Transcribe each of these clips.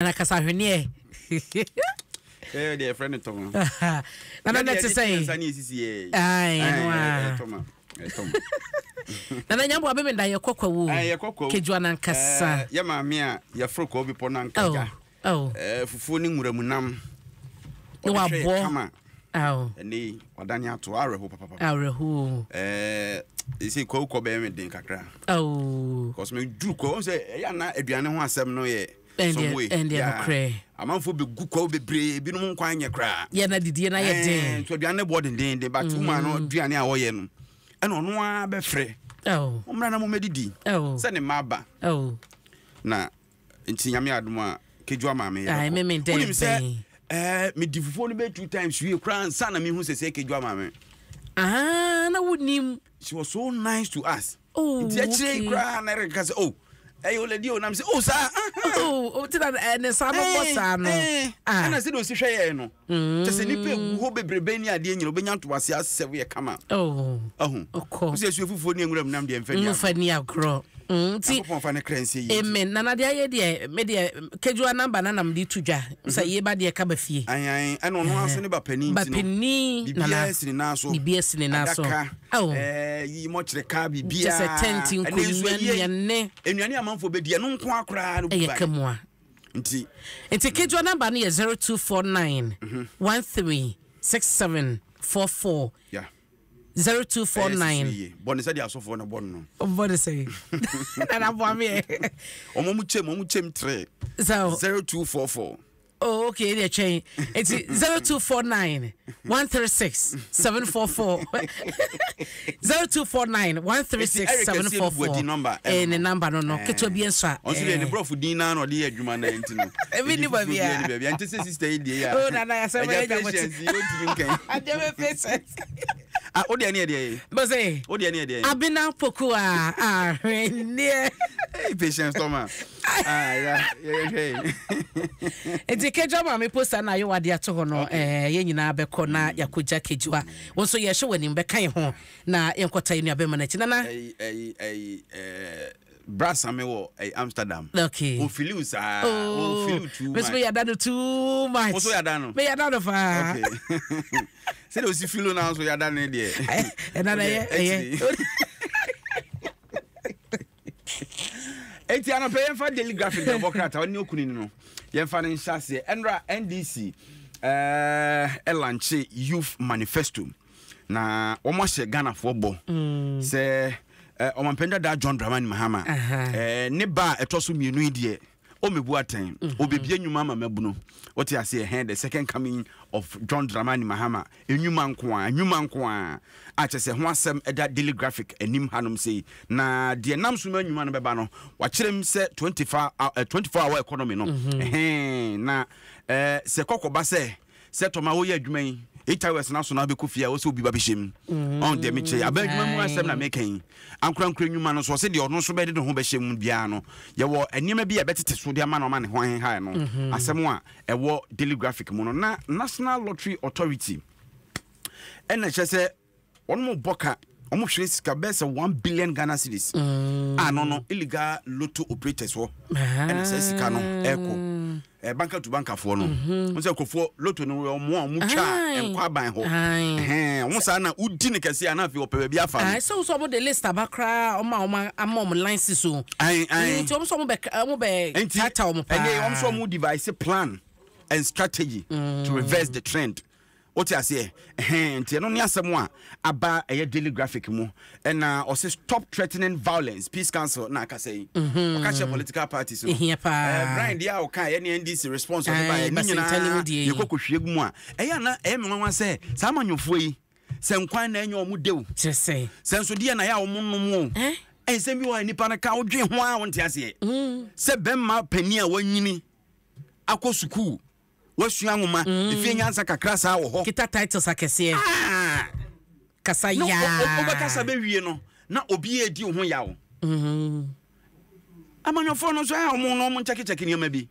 Na kasa ahweneɛ. Ɛyɛ deɛ yɛfrɛ no tɔma. Nana na ɛte sɛn? Nsa ne esisi yɛ. Ayi ɛno a. Tɔma tɔma. Nana nyambo abɛmɛ da yɛkɔ kwawu. Yɛkɔ kwawu. Kejuwa nankasa. Yɛ maame a yɛforo kɔɔ bepɔ nankagya. Fufuo ne nwura mu nam. Ne wabɔ. Kama. Ɛnɛ yi wadane ato awerɛho papapa. Awerɛho. Ɛɛ ɛsɛ kwawu kɔ bɛyɛ me den kakra. Oh. Kɔsɔ me duru kwawu sɛ ɛyɛ ana aduane ho asɛm no yɛ. Ɛndeɛ ɛndeɛ nokorɛ. Amanfoɔ bɛgu kwaw bebree ebinom nkwan nyɛ koraa. Yɛ na didie na yɛ den. Nso aduane no bɔ dendenden but woman no aduane a ɔyɛ no ɛna ɔno ara bɛfrɛ. Mommra na mommɛdidi sɛ ne mma aba. Na nti Nyame adom a Kedwoa maame yɛbɛkɔ. Wonim sɛ ɛɛ medi fufuo no bɛyɛ two times wie koraa ansa na mehu sɛ sɛ Kedwoa maame. Ah na wonim. She was so nice to us. Oh, nti akyire yi okay. koraa na ɛreka sɛ oh ɛyɛ oladi o nam sɛ oh saa Oh, oh, ti na eh, ne nsa no bɔ saa no. Ah. ɛna sɛdeɛ ɔsi hwɛ yɛn no kyɛ sɛ nnipa egu hɔ bebrebe ne adeɛ nyina wobɛnya ntoaseɛ asɛw yɛ kama Oh, ahu ɔkɔ. wo sɛ asua fufuo ne nwura mu nam deɛ mfa ni Mfa ni agorɔ. Nti Nyankopɔn fa ne kra nsie yie. Amen. Nana deɛ ayɛ deɛ me deɛ kejuwa number na nam de to dwa. Sɛ yie ba deɛ ka ba fie. Ayi ayi ɛna ɔno aso ne ba panin Ba ti no. panin nana. Biribiara si ne nan so. Biribiara si ne nan so. Adaka. Awo. Ɛɛ yi mɔkyerɛ kaa biribiara. Kyɛ sɛ tɛnti nkonnwa nnuane. Nnuane amanfoɔ bɛdi ɛno nko akoraa no. Ɛyɛ kamua. Nti. Nti kejuwa number no yɛ 0249 13 67 44. Yeah. 0249. Ɛyɛ sisi yie. Bɔ ne sɛ deɛ asɔfoɔ no bɔ no no. Bɔ ne sɛ. Nana boa me ɛ. Wɔn mu kyɛm, wɔn mu kyɛm tere. So. 0244. Oh, okay, deɛ twɛn. Nti 0249 136 744. 0249 136 744. Eh, ne number no no. Ketewa bi nso a. Ɔnso deɛ ne borɔfo din naa na ɔde yɛ adwuma na nti no. Ebi ni baabi a. Ebi baabi a. Nti sɛ sister yi deɛ yɛ. Oh, nana yɛ sɛ bɛyɛ patience yi o ntumi nkɛn. Agya bɛ patience. Ah, o deɛ ne yɛ deɛ yi. Bɔsɛ. O deɛ ne yɛ deɛ yi. Abena Poku a ahwenneɛ. Hey, patience tɔma. Ah, ya, yɛ hwɛ yi. Nti Kejuwa maame poster na ayewa de ato hɔ no, eh, yɛn nyinaa bɛkɔ na yɛakɔgya Kejuwa. Wo nso yɛhyɛ w'anim bɛka yɛn ho na yɛnkɔta yɛn nuabɛma no akyi. Nana. Ɛyi, ɛyi, ɛyi, ɛɛ. Bra Same wɔ eh, Amsterdam. Okay. Ofiliw saa. Oh. Ofiliw too much. Meso yada no too much. Wo so yada no? Me yada no paa. Okay. Sɛ de osi filo na so yada ne deɛ. Ɛna na ɛyɛ ɛyɛ. Eti anɔpɛ yɛmfa Daily Graphic na ɛbɔ krataa ɔne okuni no yɛmfa no nhyɛ aseɛ. Ɛnora NDC ɛɛ ɛlanche Youth Manifesto. Na wɔn ahyɛ Ghanafoɔ bɔ mm. sɛ eh, ɔmampanin dada John Dramani Mahama eh, ne ba a ɛtɔ so mmienu yi deɛ ɔmmɛbu atɛn mhm. ɔbɛbie nnwuma ama mabunu wote aseɛ hɛn the second coming of John Dramani Mahama nnwuma nko a nnwuma nko a akyɛ sɛ ho asɛm ɛda Daily Graphic anim hanom sei na deɛ nam so ma nnwuma no bɛba no wakyerɛm sɛ 24 24 hour economy no mhm. ɛhɛn na eh, sɛ kɔkɔba sɛ Sɛ tɔma woyɛ adwuma yi 8 hours na so na wobɛkɔ fie a wɔ sɛ obi ba bɛhyɛ mu mm. ɔn deɛ mekyerɛ aba adwuma mu asɛm na meka yi ankorankora nnwuma no so ɔsɛ deɛ ɔno nso bɛde ne ho bɛhyɛ mu biara no yɛwɔ nneɛma bi a ɛbɛtete so de ama no ama ne ho ahehae no mm-hmm. asɛm a ɛwɔ Daily Graphic mu no na National Lottery Authority ɛna kyerɛ sɛ Wɔn mo bɔ ka, wɔn hwere sika bɛyɛ sɛ 1 billion Ghana cedis. A no no illegal lotto operators hɔ ɛna sɛ sika no ɛkɔ. Ɛ banka to bankafoɔ no. Wɔn sɛ nkurɔfoɔ lotto no wɔn a wɔn twa nkɔ aban hɔ. Ɛhɛn wɔn saa na wodi ne kɛse a na afei wɔpɛ baabi afa no. Sɛ wosɔ wɔn de list aba koraa wɔn a wɔn ama wɔn license o. Ayi ayi. Nti wɔn sɔ wɔn bɛ wɔn bɛ tata wɔn paa. Nti ɛnɛ wɔn sɔ wɔn devise plan and strategy to reverse the trend. Wote aseɛ? Ɛhɛn, nti ɛno ne asɛm a aba ɛyɛ Daily Graphic mu. Ɛna ɔse stop threatening violence, Peace Council na akasa yi. Ɔka kyerɛ political parties no. Ehia paa. Eh, Brian deɛ a ɔka ɛyɛ ne NDC response ɔde baeɛ ne Ae, basentane nyinaa mu deɛ yi. yɛkɔ kɔhwie gu mu a, ɛyɛ a na ɛyɛ me nwanwa sɛ saa amanyɔfoɔ yi, sɛ nkwan na ɛnyɛ wɔn de o, Kyerɛ sɛ. sɛ nso deɛ na ɛyɛ a wɔn nom o. Eh? Nsɛm bi wɔ hɔ a nnipa no ka wodwen ho a wonte aseɛ. Sɛ bɛmma panin a wanyini akɔ sukuu Wasua nwoma, efie nyansa kakra saa wɔ hɔ. Kita titles akɛseɛ. Ah! Kasa Na yaa. wobɛkasa bɛwie no, na obi redi wo ho yaw. Amanyɔfoɔ no nso ɛyɛ a wɔn no wɔn nkyɛkekyɛke nneɛma bi.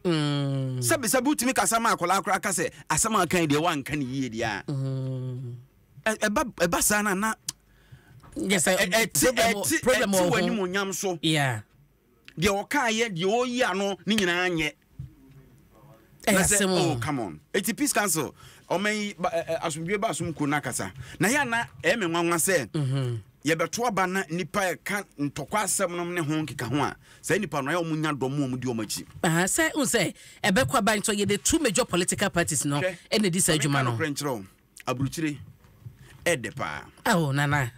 Sɛbisɛbi wotumi kasa ma akwadaa koraa ka sɛ asɛm a aka yi deɛ wanka ne yie deɛ a. Ɛba ɛba saa na na ɛte ɛte ɛte w'animuonyam so. Yeah. Deɛ ɔkaeɛ, deɛ ɔreyi ano ne nyinaa nyɛ. Na sɛ oh come on. Eti peace council ɔman yi asomdwe ba asom kuo no akasa. Na yɛ ana ɛyɛ me nwanwa sɛ mhm. yɛbɛto aba na nipa ɛka ntɔkwa asɛm nom ne ho nkeka ho a saa nipa no ayɛ wɔn nya dɔm wɔn di wɔn akyi. Sɛ n sɛ ɛbɛkɔ aba nso yɛde two major political parties no ɛna di saa adwuma no. Maame nka nokorɛ nkyerɛ wo aburukyire ɛdɛ paa. Oh nana.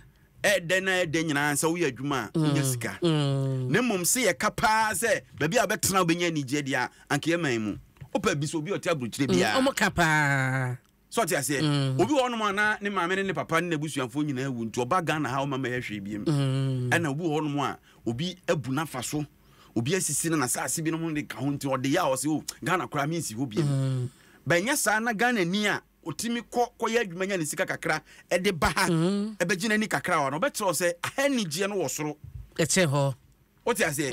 Ɛdɛ na ɛdɛ nyinaa sɛ woyɛ adwuma a wonya mm, sika. Mm. Na mmom sɛ yɛka paa sɛ baabi a wobɛtena wobɛnya anigyeɛ deɛ a anka yɛ man mu. Wopɛ bi sɛ obi a ɔte aburukyire mm, biara. Ɔmo ka paa. Sɛ ɔte aseɛ. Obi wɔ hɔnom a na ne maame ne ne papa ne n'abusuafoɔ nyinaa awu nti ɔba Ghana ha ɔma mɛyɛ hwee biem. Ɛna obi wɔ hɔnom a obi abu n'afa so obi asisi no n'asaase binom de ka ho nti ɔde yɛ a ɔsɛ o oh, Ghana koraa mensi hɔ biem. Bɛnyɛ saa na Ghana ni a ɔtumi kɔ kɔyɛ adwuma nya ne sika kakra de ba ha ɛbɛgye n'ani kakra wɔ no ɔbɛkyerɛ wo sɛ aha anigyeɛ no wɔ soro. Ɛkyɛ hɔ. Wote aseɛ?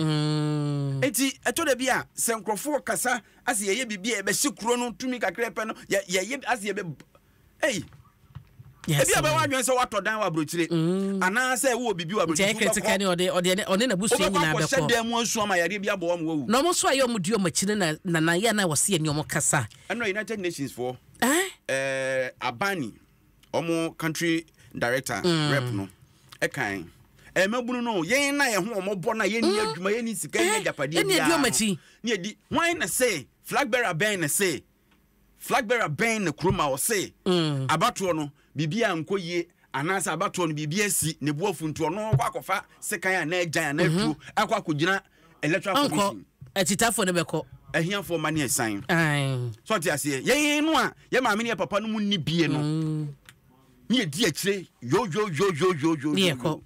Enti ɛtɔ da bi a sɛ nkurɔfoɔ kasa ase yɛyɛ biribi a yɛbɛhye kuro no tumi kakra pɛ no yɛyɛ ase yɛbɛ ei ebi a bɛwɔ adwene sɛ woatɔ dan wɔ aburokyire mm. anaasɛ wowɔ biribi wɔ aburokyire nti ɛkɛ ne ɔde ɔde ɔne n'abusua nyinaa bɛkɔ wobɛkɔ akɔhyɛ dan mu asu ama yareɛ bi abɔ wɔn wawu na wɔn nso a yɛ wɔn di wɔn akyi no na na yɛ na wɔsi ɛne wɔn kasa ɛnna United Nations foɔ ɛɛ Abani wɔn country director mm. rep no ɛkan ɛmɛbunu no yɛn na yɛn ho wɔn bɔ na yɛn ni mm. adwuma yɛn ni sika yɛn ni agyapadeɛ biara ne yɛdi hwan na se flag bearer bɛn na se Flag bearer bɛn na kurom a ɔse abatoɔ no biribi ankɔ yie anaasɛ abatoɔ no biribi asi ne bo afu nti ɔno ɔkɔ akɔfa sekan anaa agyan anaa mhm. tuo akɔ akɔgyina electoral commission. Akyitafoɔ no bɛkɔ. Ahiafoɔ ma ne ɛsan. So ɔte aseɛ yɛn no a yɛ maame ne yɛ papa no mu nni bie no mm. ne yɛdi akyire yoyoyoyoyoyo.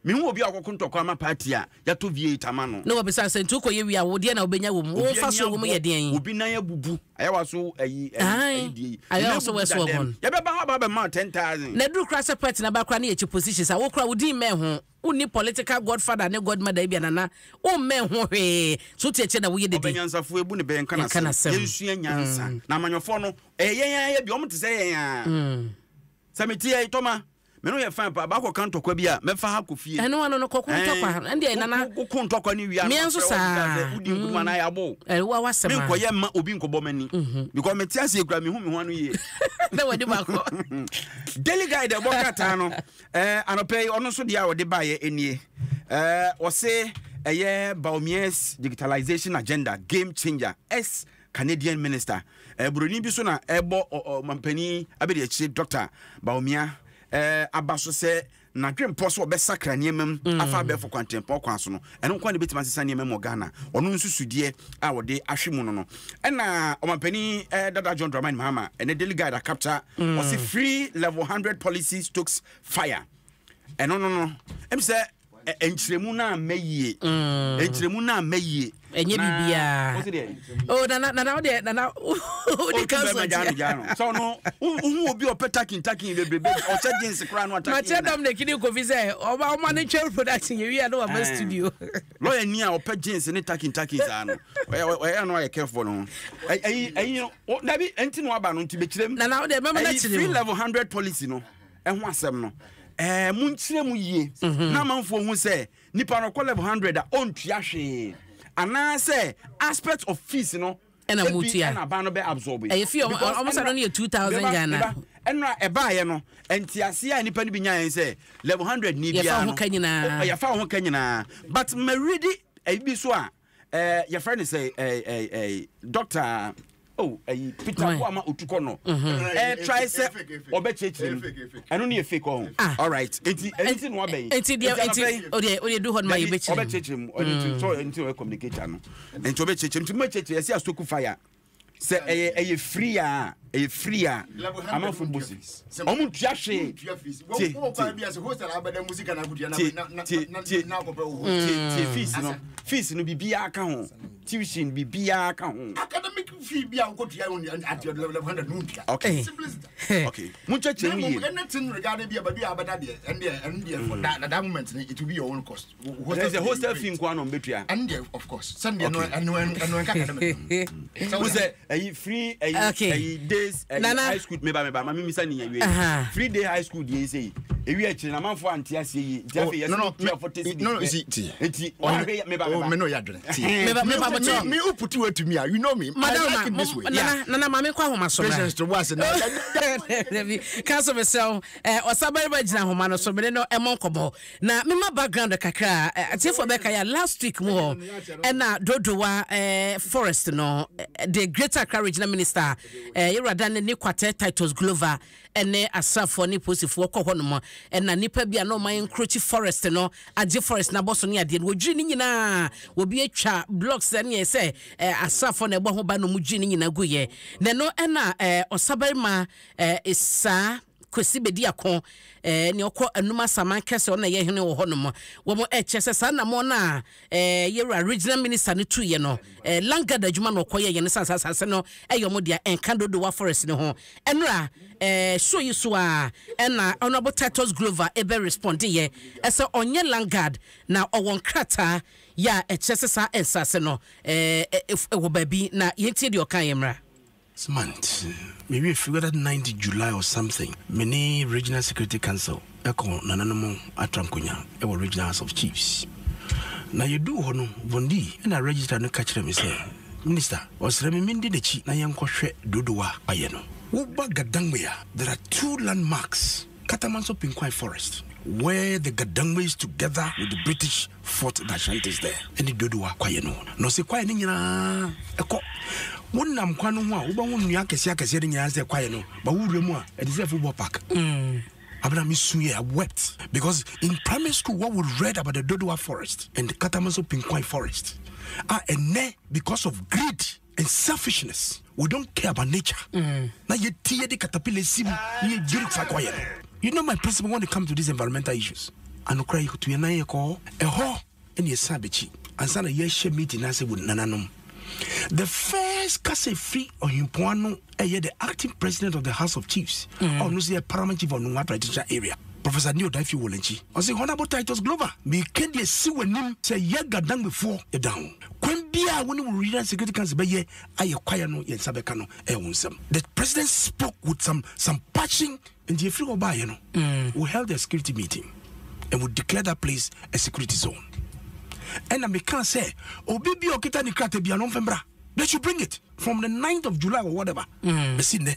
Mehu obi a ɔkɔko ntɔkwa ama party a yɛatɔ V8 ama no. Na wɔbisa sɛ, Nti wokɔyɛ wie a, wo deɛn na wobɛnya wɔ mu? Wo mfasoɔ wɔ mu yɛ deɛn? Obi nan abubu, ayɛ waso ayi ayi die yi. Ayɛ waso wɔ ɛso wɔn. Yɛbɛba hɔ aba abɛma wo 10,000. Na ɛduru koraa sɛ party no aba koraa ne yɛkyi positions a, wo koraa wo din mmɛn ho. Wonni political godfather ne godmother ebia nana, wommɛn ho hwee. So wote akyire na woyɛ dede. Ɔbɛnyansafoɔ ebu ne bɛ yɛnka n'asɛm. Yɛnsua nyansa. Na amanyɔfoɔ no, ɛyɛ yɛn ara yɛ bi, wɔn te sɛ yɛn ara. Sɛ mete ha yi, Tɔma, me ne wo yɛ fine paa, baakɔ ka ntɔkwa bi a, mɛfa ha kɔ fie. Ɛno ano no, kɔko ntɔkwa. Ɛndeɛ nana. Woko ntɔkwa no wie a, na mafrɛ wo bisa sɛ, wodi nkunim anaa yɛabɔ wo? Ɛwo a wasɛm a. Menkɔyɛ mma obi nkɔbɔ m'ani. Because mete aseɛ koraa, mehu me ho ano yie. Na w'ani baako. Daily Guide ɛbɔ krataa no, eh, anɔpa yi, ɔno nso deɛ a ɔde baeɛ nie. Eh, ɔse ɛyɛ Bawumia's digitalization agenda, game changer, S Canadian minister eh, buroni bi so na ɛbɔ ɔmampanin abɛdi akyire Dr. Bawumia eh, aba so sɛ n'adwempɔ so ɔbɛsakra nneɛma mu mm. afa abɛɛfo kwantempɔn kwan so no ɛno nko na ebɛtumi asesa nneɛma mu wɔ Ghana ɔno nso sudeɛ a wɔde ahwe mu no no ɛna ɔmampanin eh, dada John Dramani Mahama ɛnɛ Daily Guide akapta mm. ɔse free level 100 policy stokes fire ɛno no no ɛm sɛ nkyerɛmu no amma yie mm. nkyerɛmu no amma yie ɛnyɛ biribiaa oh, nana nana wodeɛ nana wode ka so sɛ ɔno wohu obi ɔpɛ takin takin bebrebe ɔhyɛ jeans koraa no atakin makyerɛ Dominic ne Kofi sɛ ɔma ɔma ne twɛn production yɛwie a na waba eh. studio lɔya ni a ɔpɛ jeans ne takin takin saa no ɔyɛ no ayɛ careful no ho ɛyi ɛyi dabi ɛnti na waba no nti bɛkyerɛ mu nana wodeɛ mɛma no kyerɛ free level 100 policy no ɛho asɛm no ɛɛ monkyerɛ mu yie mhm. na amanfoɔ hu sɛ nipa no kɔ level hundred a ɔntua hwee anaasɛ aspect of fees no ɛna mu tua ɛna aban no bɛ absorb yi ɛyɛ fee ɔmo ɔmo sɛ no yɛ 2000 Ghana ɛnna ɛbaayɛ no ntiaseɛ a nipa no bi nya yɛn sɛ level hundred ni biara no yɛfa ho ka nyinaa yɛfa ho ka nyinaa but mɛredi ɛyi bi so a ɛɛ yɛfrɛ no sɛ ɛɛ ɛɛ ɛɛ doctor oh ɛyi Peter Boama Otukɔ no ɛɛ try sɛ ɔbɛkyerɛkyerɛ mu ɛno ne yɛ fake ɔho ah. alright nti ɛno ti na wabɛn nti deɛ nti ɔdeɛ ɔdeɛ du hɔ no ma yɛ bɛkyerɛ mu ɔbɛkyerɛkyerɛ mu ɔno nti sɛ nti ɔyɛ communicator no nti ɔbɛkyerɛkyerɛ mu nti mo bɛkyerɛkyerɛ yɛsi astoku fire sɛ ɛyɛ ɛyɛ free a ɛyɛ free a amanfo bɔ si ɔmo ntua hwee tie tie tie tie tie tie fees no fees no biribiara ka ho tuition biribiara ka ho. Academic fee bi a wokɔtua at your level 100 no ntua. Okay. Okay. Monkyɛkyɛ mu yie. Anything regarding bi a baabi a abɛda deɛ ɛndeɛ ɛndeɛ for that, that moment it will be your own cost. Hostel fee hostel fee nko ano mbetua. Ɛno deɛ of course sɛn deɛ ɛno ɛno ɛno nka academic. Wo sɛ ɛyi free ɛyi ɛyi days ɛyi high school meba meba ma mi misa ni yɛn wie free day high school deɛ yi sɛ yi. Ewi akyire na amanfoɔ ante aseɛ yie nti afei yɛsɛ no, tua 40 cedis no, no, pɛ. see, see. Nti wahwɛ meba Oh, meba. me no yɛ adwene. See. Meba- meba Me- bɔtɔ. me me wo put it to me a, you know me. I Madam like it this way. Nana, Yeah. Nana, maame nkɔ ahoma so. Patience to boase na. Dabi, ka so mesrɛ wo. Ɔsabarima gyina ahoma no so, mene no ɛmɔ nkɔmmɔ. Na mema background kakra a, atiefoɔ bɛka yɛ last week mu hɔ, ɛna Dodowa forest no, the Greater Accra Regional Minister, Yɛwura Dan ne Kwate Titus Glover, ɛne asraafoɔ ne polisifoɔ kɔ hɔnom, ɛna nnipa bi a na ɔman nkurokyi forest no agye forest no abɔ so ne adeɛ no, wɔdwiri ne nyinaa, wɔbi atwa blocks ɛne sɛ asraafoɔ na ɛbɔ ho ba na wɔdwiri ne nyinaa guiɛ. Na ɛno ɛna ɔsabarima Isaa Kwesi Bediako, nea ɔkɔ Anum Asaman kɛse, ɔno na ɛyɛ hene wɔ hɔnom. Wɔn ɛkyɛ sɛ saa nnamɔn no a yɛwura regional minister no tuiɛ no, Langard adwuma na ɔkɔyɛ yɛn sane sɛ asase no ɛyɛ wɔn dea, ɛnka Dodowa forest no ho. Ɛnora show yi so a ɛna Honourable Titus Glover ɛbɛ responde yɛ ɛsɛ ɔnyɛ Langard na ɔwɔ nkrataa yɛ a ɛkyerɛ sɛ saa nsase no ɛwɔ baabi, na yɛntie deɛ ɔka yɛ mmra. Last month, me werɛ firi whether 9th July or something, me ne Regional Security Council kɔɔ nananom atrankonya wɔ Regional House of Chiefs. Na yɛduu hɔ no, Vondi na registrar no ka kyerɛɛ me sɛ, Minister, ɔsrɛ me mendi n'akyi na yɛnkɔhwɛ dodowa ayɛ no. Woba Gadangme a, there are two landmarks, Katamanso Pinkwai Forest, where the Gadangmes together with the British fought the Ashantis there, ɛne Dodowa kwaeɛ no. Na ɔse kwaeɛ no nyinaa ɛkɔ. Wonam kwan no ho a, wobɛhu nnua akɛseɛ akɛseɛ no nyinaa sɛ kwaeɛ no, ba wowura mu a, ɛte sɛ football park. Abena me suiɛ, I wept because in primary school what we read about the Dodowa forest and the Katamanso Pinkwai forest, ah, ɛnɛ because of greed and selfishness we don't care about nature. Na yɛti yɛde caterpillar si mu na yɛdwiri fa kɔyɛ no. You know my principle when it comes to these environmental issues. Anokora yɛtu yɛn nan yɛkɔ hɔ. Ɛhɔ ɛna yɛsan bɛkyi ansa na yɛhyɛ meeting no ase wɔ nananom. The first kasa firi ɔhempɔn ano ɛyɛ the acting president of the House of Chiefs. Ɔno nso yɛ paramount chief of Nungua traditional area. Professor Neo Daifi Wolenkyi. Ɔse Honourable Titus Glover, meka deɛ si w'anim sɛ yɛ Gadangmefoɔ yɛda ho. Kwan biara a wo ne wo Regional Security Council bɛyɛ ayɛ kwaeɛ no yɛn nsa bɛka no ɛyɛ wo nsam. The president spoke with some some passion nti yɛfiri hɔ baeɛ no, we held a security meeting and we declared that place a security zone. Ɛna mekaa sɛ obi bi a ɔkita ne krataa biara no ɔmfa mmra. They should bring it from the 9th of July or whatever. Bɛsi nnɛ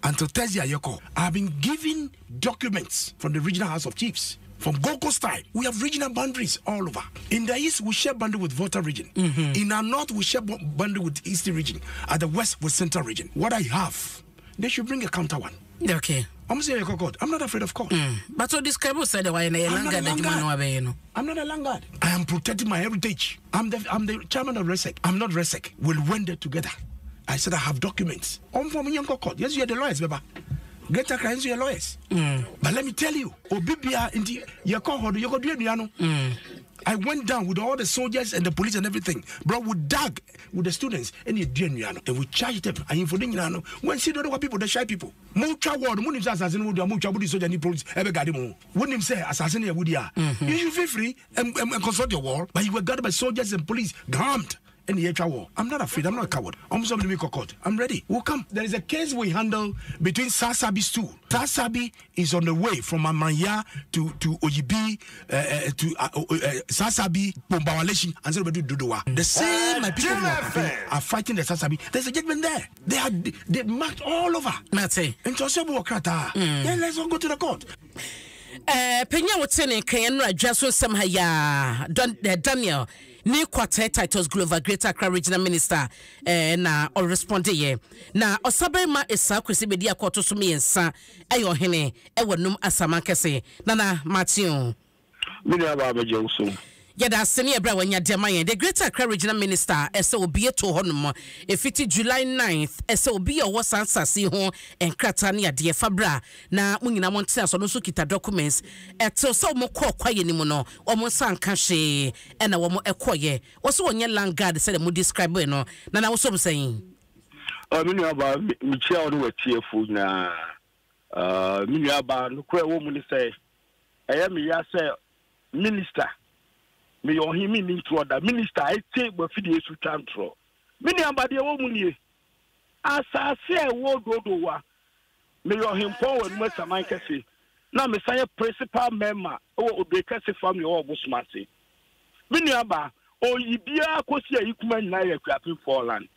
until Thursday a yɛkɔ. I have been given documents from the Regional House of Chiefs. From Gold Coast time, we have regional boundaries all over. In the east, we share boundary with Volta region. In our north, we share boundary with Eastern region. At the west, with Central region. What I have, they should bring a counter one. I'm saying court. I'm not afraid of court. But so describe said why na I'm not a Langard adwuma no landguard. abɛyɛ no. I'm not a landguard. I am protecting my heritage. I'm the chairman of RESEC. I'm not RESEC. We'll went there together. I said I have documents. I'm from Yanko court. Yes, you are the lawyers, baba. Greater crimes, you are lawyers. But let me tell you, Obibia inti yeko hodo yeko dua dua no. I went down with all the soldiers and the police and everything. Bro, we dug with the students and the dua dua no. And we charged them. And for the no. When see the other people, the shy people. Mo twa word, mo nim say assassin wo dua, mo twa body soldier ni police. Ebe gadi mo. Wo nim say assassin ye wudi a. You should feel free and consult your wall, but you were guarded by soldiers and police, armed. And the HR war. I'm not afraid. I'm not a coward. I'm somebody we court. I'm ready. We'll come. There is a case we handle between Sasabi stool. Sasabi is on the way from Amanya to Oyibi, to Sasabi, Bombawaleshi, and so we do Dodowa. The same my people who are fighting the Sasabi. There's a judgment there. They are they marked all over. Mate. And so Then let's all go to the court. Penya wote ne kan no adwa so nsɛm ha ya Daniel ne Kwate Titus Glover Greater Accra Regional Minister na o respond ye na ɔsabarima Esa Kwesi Bedi akɔto so mmiɛnsa ɛyɛ ɔhene ɛwɔ num asaman kɛse nana Martin Me nua baa bɛgye wo so. Yɛda ase ne ɛberɛ a wanya de ama yɛn. The Greater Accra Regional Minister ɛsɛ obi eto hɔ nom ɛfiti July 9th ɛsɛ obi a ɔwɔ saa nsase yi ho nkrataa ne adeɛ fa bra na mo nyinaa mo ntena so. Ɔno nso kita documents ɛtew sɛ wɔn kɔɔ kwaeɛ no mu no wɔn nsa nka hwee ɛna wɔn ɛkɔɔyɛ. Wɔsɛ wɔnyɛ land guard sɛdeɛ mo describe no. Nana wosɔ mu sɛn? Me nua baa, mekyia wo ne w'atiefoɔ nyinaa. Me nua baa, nokorɛ wɔ mu ne sɛ ɛyɛ me ya sɛ minister, meyɛ ɔhen, menni ntorɔ da. Minister ɛte wafidie so twa ntorɔ. Me nua ba, deɛ ɛwɔ mu nie, asase a ɛwɔ Dodowa, meyɛ ɔhempɔn wɔ Anum Asaman kɛse. na mesan yɛ principal member wɔ Odoekɛse family wɔ Ɔbosomase. Me nuabaa, oyi biara kɔsi Ayikuma nyinaa yɛ Akuapemfoɔ land.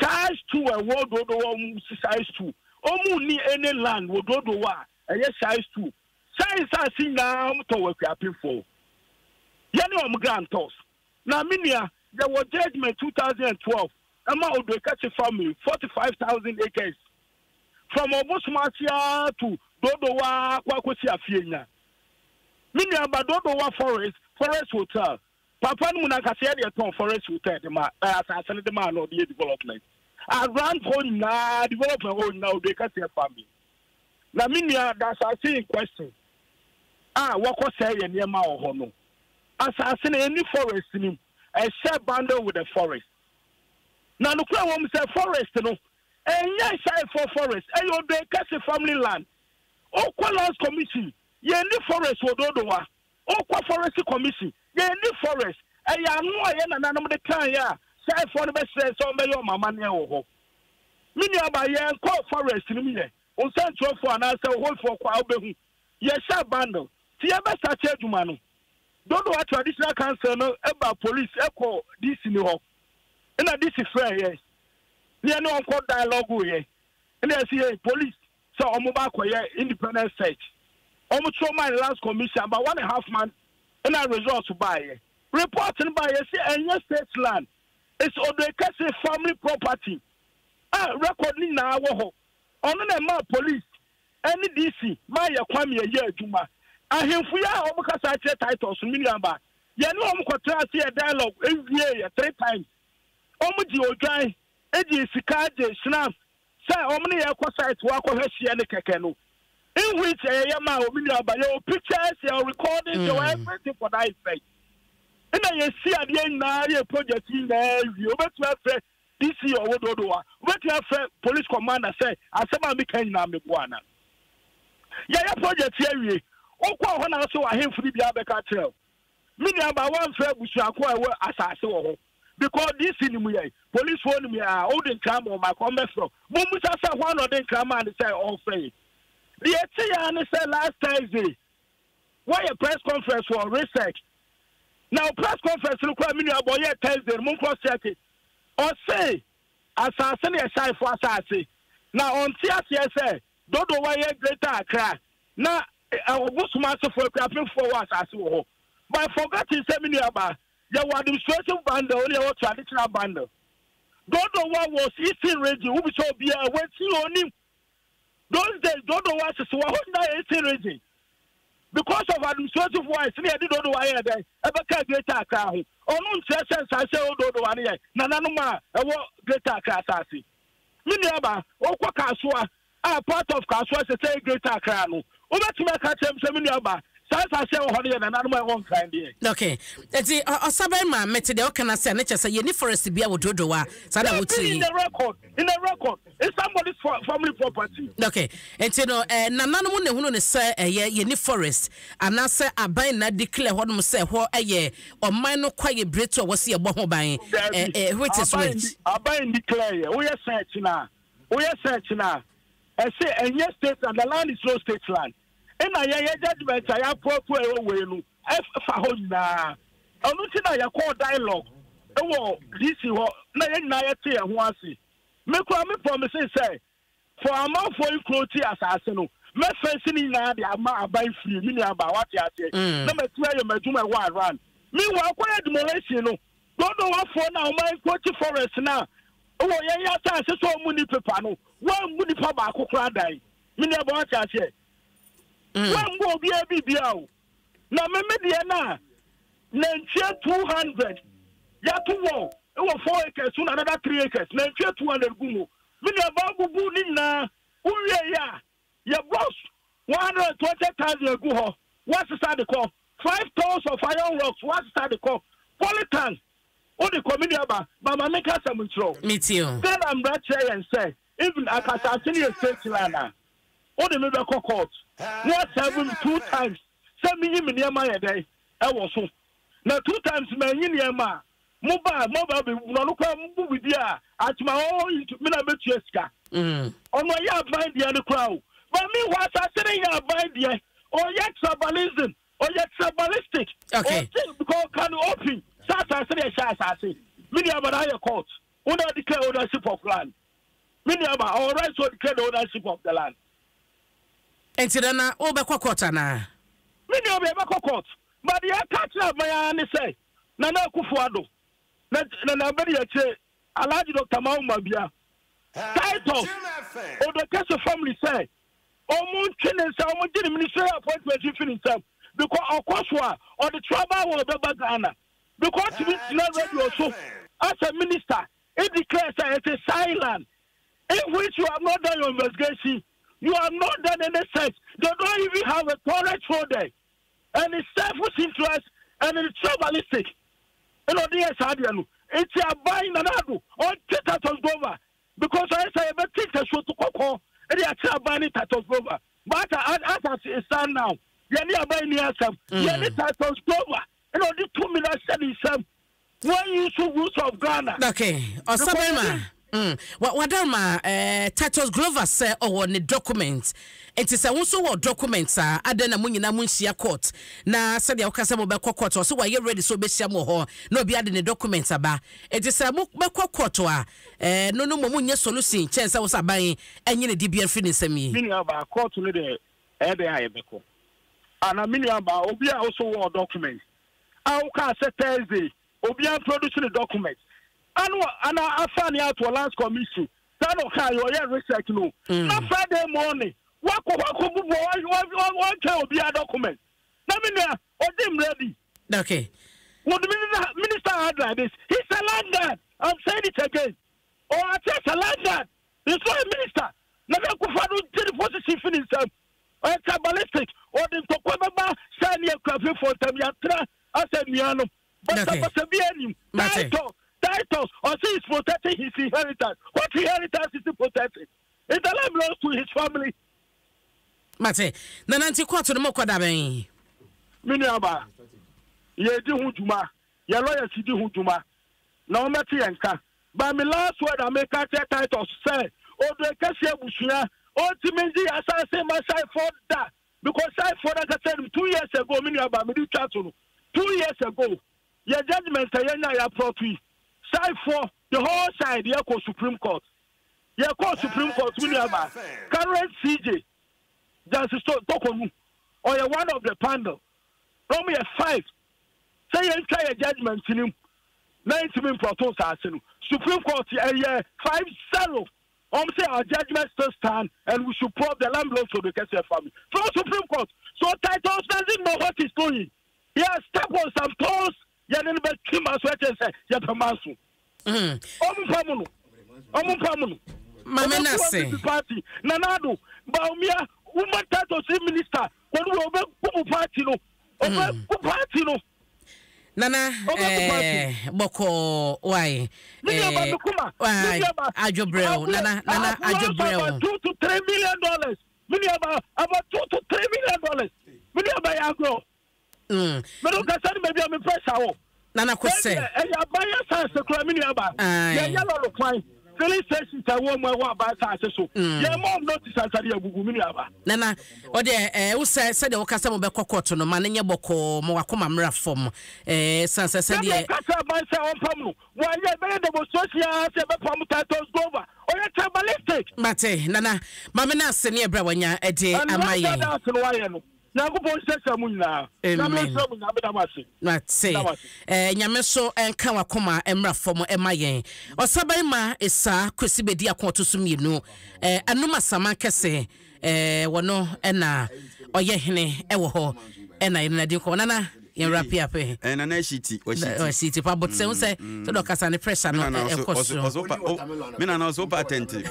Size 2 ɛwɔ Dodowa ɔmo si size 2. Ɔmo nni any land wɔ Dodowa a ɛyɛ size 2. Saa nsaase nyinaa ɔmo tɔ wɔ Akuapemfoɔ. Yɛne ɔmo grantors. Na me nua, yɛwɔ judgement 2012 ɛma Odoekɛse family 45,000 acres. From Ɔbosom ase ara to Dodowa ara kɔ akɔsi Afienya. Me nua ba Dodowa Forest, Forest Hotel. Papa no mu no ankasa yɛde ɛtɔn Forest Hotel de ma, eh, asase no de maa no ɔde yɛ development. Around hɔ nyinaa, development hɔ nyinaa, Odoekɛse family. Na me nua, the asase in question a wɔkɔ sɛe yɛ nneɛma wɔ hɔ no, asase no ɛnni forest no mu, ɛhyɛ bundle with the forest. Na nokorɛ wɔ mu sɛ forest no, Ɛnyɛ Shaifoɔ forest, ɛyɛ Odoekese family land. Wokɔ Lands Commission, yɛnni forest wɔ Dodowa. Wokɔ Forestry Commission, yɛnni forest. Ɛyɛ ano a yɛn nananom de kaeɛ a Shaifoɔ no bɛsrɛɛ sɛ wɔmmɛyɛ wɔn amanneɛ wɔ hɔ. Me nuabaa, yɛnkɔɔ forest no mu yɛ. Wo nsɛntwerɛfoɔ anaasɛ wo hoifoɔ kɔ a wobɛhu. Yɛhyɛɛ bundle. Nti yɛbɛstate adwuma no, Dodowa Traditional Council no baa police kɔɔ DC no hɔ. Ɛna DC frɛɛ yɛn. Ne yɛne wɔn kɔ dialogue yɛ ɛna yɛsi yɛ police sɛ wɔn ba akɔyɛ independent search wɔn twerɛ maa lands commission about one and a half month ɛna results baayɛ report no baayɛ sɛ ɛnyɛ state land, it's Odoekese family property a record ne nyinaa wɔ hɔ. Ɔno na ɛmaa police ɛne DC maa yɛ kwan mi yɛyɛ adwuma. Ahemfo yi a wɔn kasa akyerɛ titles no, me nua ba, yɛne wɔn kɔtena ase yɛ dialogue ewie yɛ three times. Wɔn gye odwan, gye sika, gye schnapps sɛ wɔn ne yɛn kɔ site hɔ akɔhwɛ hyeɛ ne kɛkɛ no. In which ɛyɛ yɛ maa omi nua ba, yɛwɔ pictures, yɛwɔ recordings, yɛwɔ everything for that effect. Ɛna yɛsi adeɛ nyinaa yɛ project yi nyinaa wie. Wobɛtumi afrɛ DC ɔwɔ Dodowa, wobɛtumi afrɛ police commander sɛ asɛm a meka nyinaa meboa ana. Yɛyɛ project yi awie, wokɔɔ hɔ na wosɛ wɔ ahemfo no biara bɛka kyerɛ wo. Me nua ba, woamfrɛ abusuakuo a ɛwɔ asase wɔ hɔ because DC nim yɛn, policefoɔ nim yɛn a, wode nkra ma wɔn a, wɔmmɛfrɛ wo. Mommisa sɛ hwan na ɔde nkra maa no sɛ ɔmfrɛ yɛn. Deɛ ɛte yɛ ara ne sɛ last Thursday, wɔyɛ press conference wɔ research. Na o press conference no koraa me nua ba ɔyɛ Thursday no, mo cross check. Ɔse asase no yɛ Shaifoɔ asase. Na ɔnte aseɛ sɛ Dodowa yɛ Greater Accra na Ɔbosom asefoɔ Akuapemfoɔ wɔ asase wɔ hɔ. But forgetting sɛ me nua baa, yɛwɔ administrative bundle ne yɛwɔ traditional bundle. Dodowa was eastern region, wobisa obiara, wɔasi onim. Those days Dodowa sese wɔ hɔ nyinaa yɛ eastern region. Because of administrative wise ne yɛde Dodowa yɛɛ dɛn ɛbɛka Greater Accra ho. Ɔno nkyerɛ sɛ nsaase a ɛwɔ Dodowa no yɛ nananom a ɛwɔ Greater Accra asase. Me nua baa, wokɔ Kasoa, a part of Kasoa ɛsɛ sɛ ɛyɛ Greater Accra no, wobɛtumi aka akyerɛ me sɛ me nua ba, saa asase a ɛwɔ hɔ no yɛ nananom a ɛwɔ Nkran deɛ? Okay. Enti Ɔsabarima, mete deɛ woka no ase a, ne kyerɛ sɛ yɛnni forest biara wɔ Dodowa, saa na Dabi, wokyerɛ in yi? the record, in the record, it's somebody's family property. Okay. Enti no, eh, nananom na ehunu no sɛ ɛyɛ yɛnni forest, anaasɛ aban na declare hɔnom sɛ ɛhɔ yɛ ɔman no kwaeɛ biretu a wɔsi yɛbɔ ho ban, eh, Dabi, eh, which is aban which? ndi, aban declare yɛ, woyɛ search no a, Woyɛ search no a, ɛse ɛnyɛ state land, the land is no state land. Ɛna yɛn yɛ judgement a yɛapoapoa ɛwɔ wei no ɛfa hɔ nyinaa. Ɛno nti na yɛkɔɔ dialogue ɛwɔ DC hɔ na yɛn nyinaa yɛte yɛn ho ase. Me koraa me promise sɛ for amanfoɔ yi kuro ti asase no mɛfɛnsi ne nyinaa de ama aban firi me nua baa wate aseɛ na matumi ayɛ m'adwuma ɛwɔ around. Meanwhile kɔyɛ demolition no Dodowafoɔ no a wɔn encroach forest no a wɔ yɛn asase so a wɔn nni pepa no, wɔammu nipa baako koraa dan. Me nua bɔ wate aseɛ. Wɔammu obiara biribiara o. Na me me deɛ no a nantwie 200 yɛato wɔ wɔ 4 acres so na another 3 acres nantwie 200 gu mu. Me nua baa bubu ne nyinaa wowie yɛ a Yɛ box 120,000 agu hɔ, woasesa de kɔ. 5 tons of iron rocks, woasesa de kɔ. Polytank, wode kɔ. Me nuaba, ma ma menka asɛm nkyerɛ wo. Metie o. Ghana mmara kyerɛ yɛn sɛ even akasase no yɛ state land a, wode me bɛkɔ court na woaserve me two times sɛ menyi me nneɛma yɛ dɛn ɛwɔ so. Na two times manyi nneɛma a, Mo ba a, mo ba bɛ na ɔno koraa mo bu bibi a, at my own into me na metua sika. Ɔno ɛyɛ aban deɛ no koraa o. But meanwhile asase no yɛ aban deɛ. Ɔyɛ tribalism. Ɔyɛ tribalistic. Okay. Ɔte because ɔka no open sɛ asase no yɛ hyɛ asase. Me nua ba na ayɛ court. Wo na declare ownership of land. Me nua ba ɔwɔ right to declare the ownership of the land. Nti nana wobɛkɔ court anaa? Me nua ba yɛbɛkɔ court. But deɛ ɛka kyerɛ aban ara ne sɛ Nana Akufo Addo na Nana Abedi Akyire Alhaji Doctor Mahmoud Bia Titus Odokese family sɛ ɔmo ntwe ne nsa ɔmo gye ne ministerial appointment mfi ne nsam because ɔkɔ so a ɔde tribal war bɛba Ghana because ɔtumi gyina radio so as a minister e declare sɛ it is silent in which you have not done your investigation you have not done any search they don't even have a toilet roll there and it's selfish interest and it's tribalistic ɛna ɔde yɛ saa deɛ no nti aban Nana Addo ɔnte Titus Glover because ɔyɛ sɛ yɛbɛte ntasuo to kɔkɔɔ ɛde akyerɛ aban ne Titus Glover but as as it stand now yɛne aban ni asɛm yɛne Titus Glover ɛna ɔde tumi no ahyɛ ne nsam wɔn use rules of Ghana. Okay, ɔsabarima. Mm. Wadarma eh, Titus Glover sɛ ɔwɔ ne document. Nti sɛ wo nso wɔ document a, adɛn na mo nyinaa mo nhyia court? Na sɛdeɛ woka sɛ mobɛkɔ court, ɔsɛ wayɛ ready sɛ ɔbɛhyia mo wɔ hɔ na obi ade ne document aba. Nti sɛ mobɛkɔ court a, eh, no no mmom nyɛ solution kyɛn sɛ wo sɛ aban ɛnye ne dibea mfiri ne nsam yi. Me nua baa, court no deɛ ɛyɛ dɛn a yɛbɛkɔ? Ana me nua baa, obi a wo so wɔ document a wokaa sɛ Thursday obiara mproduce ne document ano ana afa ne ato lands commission saa na ɔkaa yɛ ɔyɛ research no mm. na Friday morning wakɔ hɔ akɔ bubu ɔntwɛn obiara document na me nua ɔdi mmerɛ bi. Okay. Would minister, minister act like this? He's a landlord. I'm saying it again. Or oh, I a landlord. He's not a minister. Na Akufo-Addo gye ne position fi ne nsam. Ɔyɛ tribalistic. Ɔde ntɔkwa bɛba sɛ ne Akuapemfoɔ ntam. Yɛatena asɛ nuanom. Basabasa biara nim. Titus, Titus, ɔse he's protecting his inheritance. What inheritance is he protecting? Is the land belongs to his family. Mate. Nana nti kɔɔto no mokɔ da bɛn? Me nuaba, yɛdi ho dwuma. Yɛ lawyers di ho dwuma. Na wɔmmɛte yɛn nka. But me last word a meka kyerɛ Titus sɛ Odoekɛse abusua ɔntumi ngye yɛn asase mma Shaifoɔ da because Shaifoɔ no ankasa nim 2 years ago me nua ba mede twa to no 2 years ago yɛ judgement a yɛnya yɛ aprɔto yi Shaifoɔ the whole side yɛkɔ Supreme Court yɛkɔ Supreme Court me nua ba current CJ Justice Tokonu ɔyɛ one of the panel na wɔn yɛ five sɛ yɛntwa yɛ judgement no mu na yɛntumi mprɔto nsaase no Supreme Court ɛyɛ 5-0 wɔn sɛ our judgement still stand and we should prove the land belongs to the Kese family from Supreme Court so Titus doesn't know what he's doing he has stepped on some toes yɛne no bɛtwe ma so ɛkyɛ sɛ yɛpɛ ma so ɔmo mpa mu no ɔmo mpa mu no Maame na se party Nana Addo Bawumia woman Titus minister wɔn wɔ ɔbɛgu mu party no ɔbɛgu party no. Nana eh, bɔkɔɔ wai eh, wai adwobrɛw nana nana adwobrɛw. $2 to 3 million mi ni aba about $2 to 3 million mi ni aba yɛ agorɔ. Mi ni kasa ni baabi a mi pɛ sa wɔ. Nana ko sɛ. Ɛyɛ aban yɛ saase kura mi ni aba. Yɛ yɛ lɔri kwan filling stations a ɛwɔ mu ɛwɔ aban saase so. Yɛ mɔ notice asari agugu mi ni aba. Nana ɔdeɛ ɛɛ wosɛ sɛdeɛ woka sɛ mobɛkɔ kɔɔto no ma no nyɛ bɔkɔɔ ma wakoma mmra fam ɛɛ san sɛ sɛdeɛ. Sɛdeɛ kasa aban sɛ ɔmpam no wɔayɛ ɛbɛyɛ demonstration ara sɛ ɛbɛpam Titus Glover ɔyɛ tribalistic. Mate Nana maame no ase ne ɛberɛ a wanya ɛde ama yɛn. Ɛnna ase no wayɛ no Nyankopɔn nhyɛhyɛ mu nyinaa. Amen. Nyame nhyira mo nyinaa meda mo ase. Mate. Eh, Nyame so nka wakoma mmra fam ɛma yɛn. Ɔsabarima Esaa Kwesi bɛdi ako ɔto so mmienu. Eh, Anum Asaman kɛse eh, wɔno ɛna ɔyɛ hene ɛwɔ hɔ ɛna yɛne nadi nkɔmɔ. Nana yɛn wura pia pe. Eh, Nana Ashiti, Washiti. Washiti pa but sɛ sɛ sɛ dɔ kasa ne pressure no ɛkɔ soro. Me nana ɔsɛ wopa atɛnte.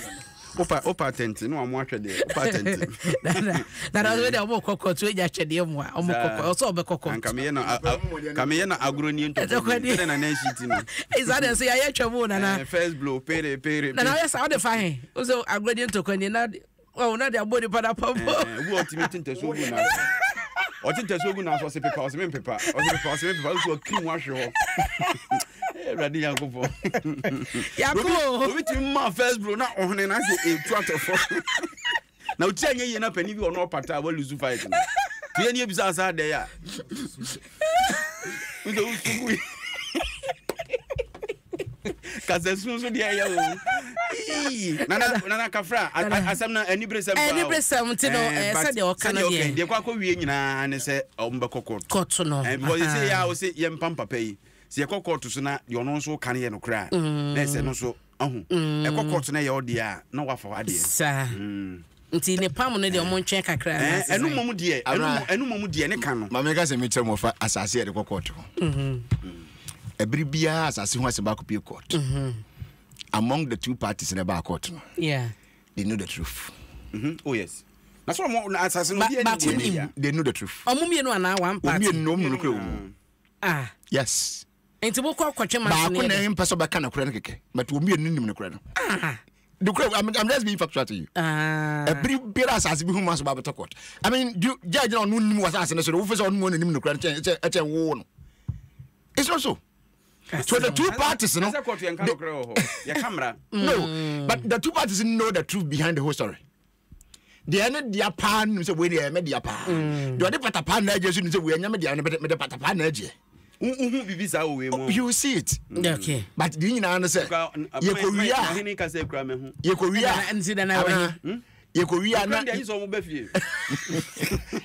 Wopa wopa atɛnte na wɔn ahwɛ deɛ wopa atɛnte. Nana ɔsɛ deɛ ɔmo kɔ kɔɔto egya twɛdeɛ mu a ɔmo kɔ kɔ ɔsɛ ɔbɛ kɔ kɔɔto. Nka meyɛ na ka meyɛ na agorɔ nie ntɔkwa nie sɛdeɛ Nana Ashiti no. Ɛyi saa deɛ nso yɛayɛ twɛ mu nana. First blow pere pere. Nana ɔyɛ saa ɔde fa he ɔsɛ agorɔ nie ntɔkwa nie na ɔwɔ na de abɔ nipa na pampo. Wo ɔtumi te ntasuo gu na ɔte ntasuo gu na so ɔse pepa ɔse me mpepa ɔse pepa ɔse me pepa ɔse ɔkiri mu ahwe hɔ. Awurade Nyankopɔn. Yako. Obi tumi ma first blow na ɔhene na sɛ etu atɔfo. Na oti anyɛ yie na panin bi wɔ no ɔpata a walusu fight no. Nti yɛn ni ebisa asa adɛ a. Nso wosu gu. Kasa sun so deɛ ɛyɛ o. Nana nana kafra asɛm no aniberesɛm paa o. Aniberesɛm nti no eh, sɛdeɛ ɔka no deɛ. Deɛ kɔ akɔ wie nyinaa ne sɛ ɔmo bɛkɔ kɔɔto. Kɔɔto no. Eh, because yɛsɛ yɛ a ɔsɛ yɛmpam papa yi. Sɛ yɛkɔ kɔɔto so na deɛ ɔno nso ka no yɛ nokorɛ a na ɛsɛ no nso ɔho ɛkɔ kɔɔto na ɛyɛ ɔdeɛ a na wafa wadeɛ. Saa. Nti ne pam no deɛ ɔmo ntwɛn kakra. Ɛnu mɔmu deɛ ɛnu mɔmu deɛ ne ka no. Maame ka sɛ mekyerɛ mo fa asase yɛde kɔ kɔɔto ho. Ɛbere biara asase ho asɛm baako pie court. Among the two parties na ɛbaa court no. Yeah. They know the truth. Mm -hmm. Oh yes. Na so ɔmo asase no obi ɛni deɛ. They know the truth. Ɔmo mmienu anaa one party. Ɔmo mmienu ɔmo mmienu kura wɔn mu. Ah. Yes. Nti mo kɔ kɔtwe ma Baako na mpɛ sɛ ɔbɛka nokorɛ no kɛkɛ but wɔn mmienu nim nokorɛ no. Ah. Nokorɛ I'm, I'm just being factual to you. Ah. Ɛbiri biara asase bi ho mu aso ba abɛtɔ court. I mean do judge na ɔno nim wɔ asase no so no wofɛ sɛ ɔno mu ɔno nim nokorɛ no kyɛn kyɛn ɛkyɛn wo no. It's not so. So the two parties no. Ɛsɛ court yɛn ka nokorɛ wɔ hɔ. Yɛ ka mmara. No, but the two parties know the truth behind the whole story. Deɛ ɛne dea paa nim sɛ wei deɛ ɛmɛ dea paa. Deɛ ɔde pata paa na agye so nim sɛ wei ɛnyɛ me dea no mede pata paa na agye. Wohu biribi saa wɔ wei mu. You see it. Okay. But deɛ nyinaa no sɛ yɛkɔwie a ɔhene kasa kura mɛhu. Yɛkɔwie a nti dana wɔ he. Yɛkɔwie a na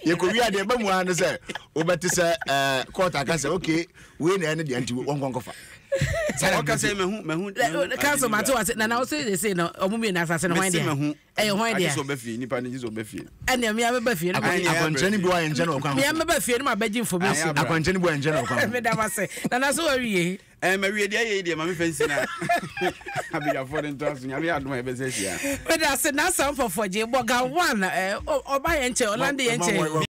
yɛkɔwie a deɛ ɛba mu ara no sɛ wobɛte sɛ ɛɛ court aka sɛ okay wei na ɛne deɛ nti wɔnkɔ nkɔfa. Ɔka sɛ mɛhu mɛhu. Council mate wase na na ɔsɛ sɛ no ɔmo mmienu asase no hwan deɛ. Ɛyɛ hwan dea? Agye sɛ ɔba fie, nipa no gye sɛ ɔba fie. Ɛnna mmea bɛba fie no. Akwankyerɛ no bi wɔ nkyɛn na ɔkwan ho. Mmea bɛba fie no ma bɛgye information. Akwankyerɛ no bi wɔ nkyɛn na ɔkwan ho. Meda mo ase. Nana so wawie. Ɛɛ ma wie deɛ ɛyɛ deɛ ma me fɛ nsi na abadwafoɔ no ntoa so nyame yɛ adom a yɛbɛsɛ ahyia. Meda ase Nasa Mpɔfoɔ gye bɔga one ɔba yɛn nkyɛn ɔlande yɛn nkyɛn.